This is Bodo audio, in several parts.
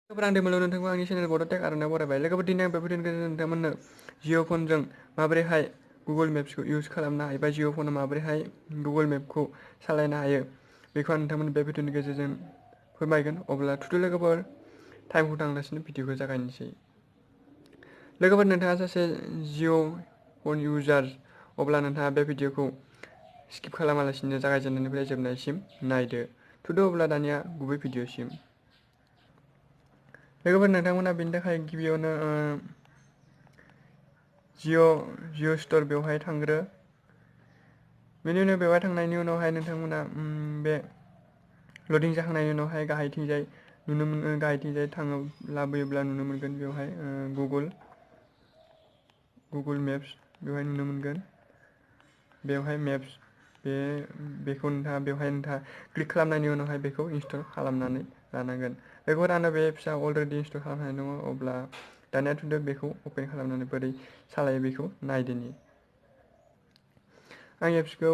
आं दिनै नोंथांखौ आंनि चेनेल बड' टेक आर'नायाव बरायबाय। लोगोफोर दिनै आं बे भिडिअनि गेजेरजों नोंथांमोननो जिअ' फनजों माबोरैहाय गुगोल मेप्सखौ इउज खालामनो हायो बा जिअ' फनाव माबोरैहाय गुगोल मेपखौ सालायनो हायो बेखौ आं नोंथांमोननो बे भिडिअनि गेजेरजों फोरमायगोन। अब्ला थुदो लोगोफोर टाइमखौ थांगासिनो भिडिअखौ जागायनोसै। लोगोफोर नोंथाङा सासे जिअ' फन इउजार अब्ला नोंथाङा बे भिडिअखौ स्किप खालामालासिनो जागायजेननायनिफ्राय जोबनायसिम नायदो। थुदो अब्ला दानिया गुबै भिडिअसिम। लोगोफोर नोंथांमोना बेनि थाखाय गिबियावनो जिअ' स्ट'र बेवहाय थांग्रो। बेनि उनाव बेवहाय थांनायनि उनावहाय नोंथांमोना बे लडिं जाखांनायनि उनावहाय गाहायथिंजाय नुनो मोनो, गाहायथिंजाय लाबोयोब्ला नुनो मोनगोन बेवहाय गुगोल मेप्स बेवहाय नुनो मोनगोन। बेवहाय मेप्स बेखौ नोंथाङा क्लिक खालामनायनि उनावहाय बेखौ इनस्टल खालामनानै लानांगोन। बेखौ आंना बे एप्सआ अलरेडि इनस्टल खालामनानै दङ। अब्ला दानिया थुदो बेखौ अपेन खालामनानै बोरै सालायो बेखौ नायदोनि। आं एप्सखौ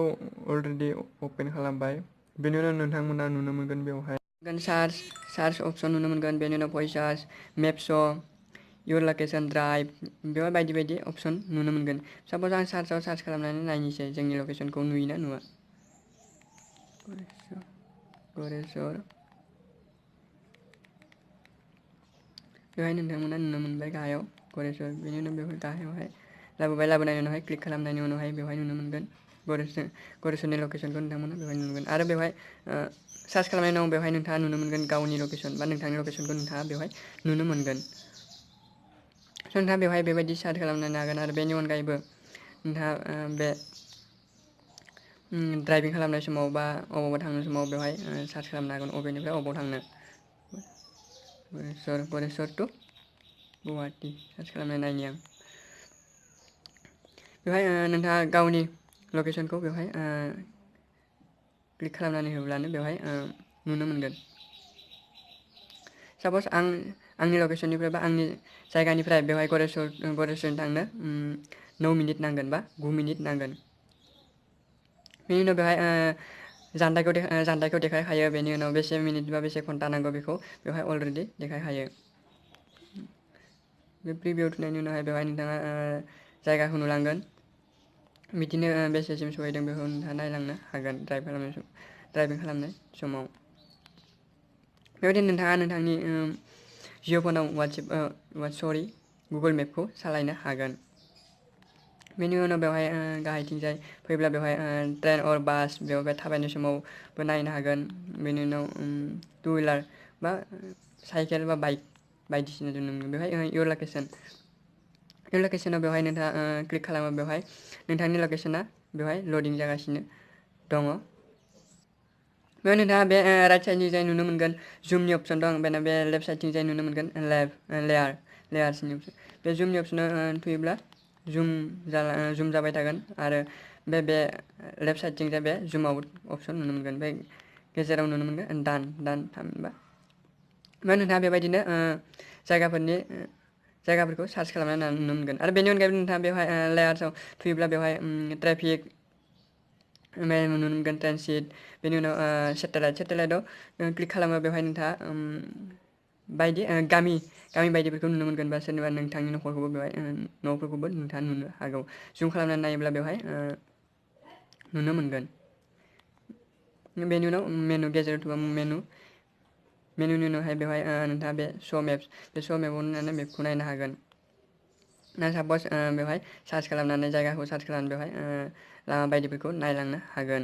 अलरेडि अपेन खालामबाय। बेनि उनाव नोंथांमोना नुनो मोनगोन बेवहाय सार्च अपसन नुनो मोनगोन। बेनि उनाव भइस सार्च, मेप्स, इउर लकेसन, ड्राइभ बेवहाय बायदि बायदि अपसन नुनो मोनगोन। साप'ज आं सार्च खालामनानै नायनोसै जोंनि लकेसनखौ नुयोना नुवा। गरेस्वर बेवहाय नोंथांमोना नुनो मोनबाय गाहायाव गरेस्वर। बेनि उनाव बेवहाय गाहायावहाय लाबोनायनि उनावहाय क्लिक खालामनायनि उनावहाय बेवहाय नुनो मोनगोन गरेस्वरनि लकेसनखौ नोंथांमोना बेवहाय नुनो मोनगोन। आरो बेवहाय सार्च खालामनायनि उनाव बेवहाय नोंथाङा नुनो मोनगोन गावनि लकेसन बा नोंथांनि लकेसनखौ नोंथाङा बेवहाय नुनो मोनगोन। नोंथाङा बेवहाय बेबायदि सार्च खालामनो हागोन। आरो बेनि अनगायैबो नोंथाङा बे ड्राइभिं खालामनाय समाव बा अबावबा थांनाय समाव बेवहाय सार्च खालामनो हागोन अबेनिफ्राय अबाव थांनो। गरेस्वर टु गुवाहाटि सार्च खालामनाय नायनि आं। बेवहाय नोंथाङा गावनि लकेसनखौ बेवहाय क्लिक खालामनानै होब्लानो बेवहाय नुनो मोनगोन। साप'ज आंनि लकेसननिफ्राय बा आंनि जायगानिफ्राय बेवहाय गरेस्वरसिम थांनो 9 मिनिट नांगोन बा 9 मिनिट नांगोन। बेनि उनाव बेवहाय जानथायखौ देखायखायो। बेनि उनाव बेसे मिनिट बा बेसे घन्टा नांगौ बेखौ बेवहाय अलरेडि देखायखायो। बे प्रिभिउ थुनायनि उनावहाय बेवहाय नोंथाङा जायगाखौ नुलांगोन। बिदिनो बेसेसिम सहैदों बेखौ नोंथाङा नायलांनो हागोन ड्राइभिं खालामनाय समाव। बेबायदिनो नोंथाङा नोंथांनि जिअ' फनाव गुगोल मेपखौ सालायनो हागोन। बेनि उनाव बेवहाय गाहायथिंजाय फैब्ला बेवहाय ट्रेन अर बास बेवहाय थाबायनाय समावबो नायनो हागोन। बेनि उनाव टु हुइलार बा साइकेल बा बाइक बायदिसिना नुनो मोनगोन। बेवहाय इउर लकेसनाव बेवहाय नोंथाङा क्लिक खालामो। बेवहाय नोंथांनि लकेसना बेवहाय लडिं जागासिनो दङ। बेवहाय नोंथाङा बे राइट साइडनिजाय नुनो मोनगोन जुमनि अपसन दं। बेना बे लेफ्ट साइडथिंजाय नुनो मोनगोन लेयार्सनि अपसन। बे जुमनि अपसनाव थुयोब्ला जुम जाबाय थागोन। आरो बे लेफ्ट साइडथिंजाय बे जुम आउट अपसन नुनो मोनगोन। ओमफ्राय गेजेराव नुनो मोनगोन दान थामहिनबा। ओमफ्राय नोंथाङा बेबायदिनो जायगाफोरखौ सार्च खालामनानै नुनो मोनगोन। आरो बेनि अनगायैबो नोंथाङा बेवहाय लेयार्सआव थुयोब्ला बेवहाय ट्रेफिक ओमफ्राय नुनो मोनगोन ट्रेन्सिट। बेनि उनाव सेटेलाइटआव क्लिक खालामो। बेवहाय नोंथाङा बायदि गामि बायदिफोरखौ नुनो मोनगोन बा सोरनिबा नोंथांनि न'खरखौबो बेवहाय न'फोरखौबो नोंथाङा नुनो हागौ। जुम खालामनानै नायोब्ला बेवहाय नुनो मोनगोन। बेनि उनाव गेजेराव थुबा मेनुनि उनावहाय बेवहाय नोंथाङा बे श' मेप्स बे श' मेपआव नुनानै मेपखौ नायनो हागोन। साप'ज बेवहाय सार्च खालामनानै जायगाखौ सार्च खालामनानै बेवहाय लामा बायदिफोरखौ नायलांनो हागोन।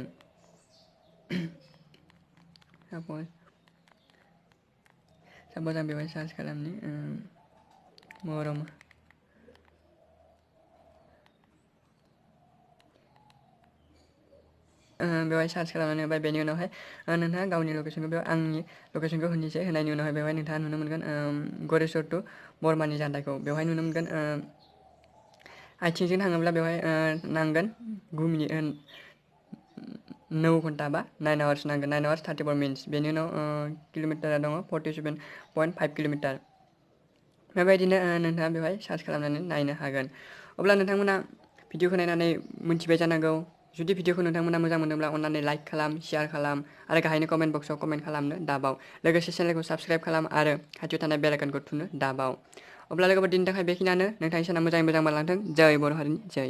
साप'ज आं बेवहाय सार्च खालामनि महरमा। बेवहाय सार्च खालामनानै होबाय। बेनि उनावहाय नोंथाङा गावनि लकेसनखौ बेयाव आंनि लकेसनखौ होनायनि उनावहाय बेवहाय नोंथाङा नुनो मोनगोन गरेस्वर टु बरमानि जानथायखौ बेवहाय नुनो मोनगोन। आथिंजों थाङोब्ला बेवहाय नांगोन 9 घन्टा बा 9 आवार्स नांगोन। 9 आवार्स 34 मिनिट्स। बेनि उनाव किल'मिटारा दङ 47.5 किल'मिटार। बेबायदिनो नोंथाङा बेवहाय सार्च खालामनानै नायनो हागोन। अब्ला नोंथांमोना भिडिअखौ नायनानै मोनथिबाय जानांगौ जुदि भिडिअखौ नोंथांमोना मोजां मोनदोंब्ला अन्नानै लाइक खालाम, शेयार खालाम आरो गाहायनि कमेन्ट बक्सआव कमेन्ट खालामनो दाबाव। लोगोसे चेनेलखौ साबस्क्राइब खालाम आरो खाथियाव थानाय बेल आइकनखौ थुनो दाबाव। अब्ला लोगोफोर दिनैनि थाखाय बेखिनियानो। नोंथांनि साना मोजाङै मोजां बारलांथों। जै बर' हारिनि जै।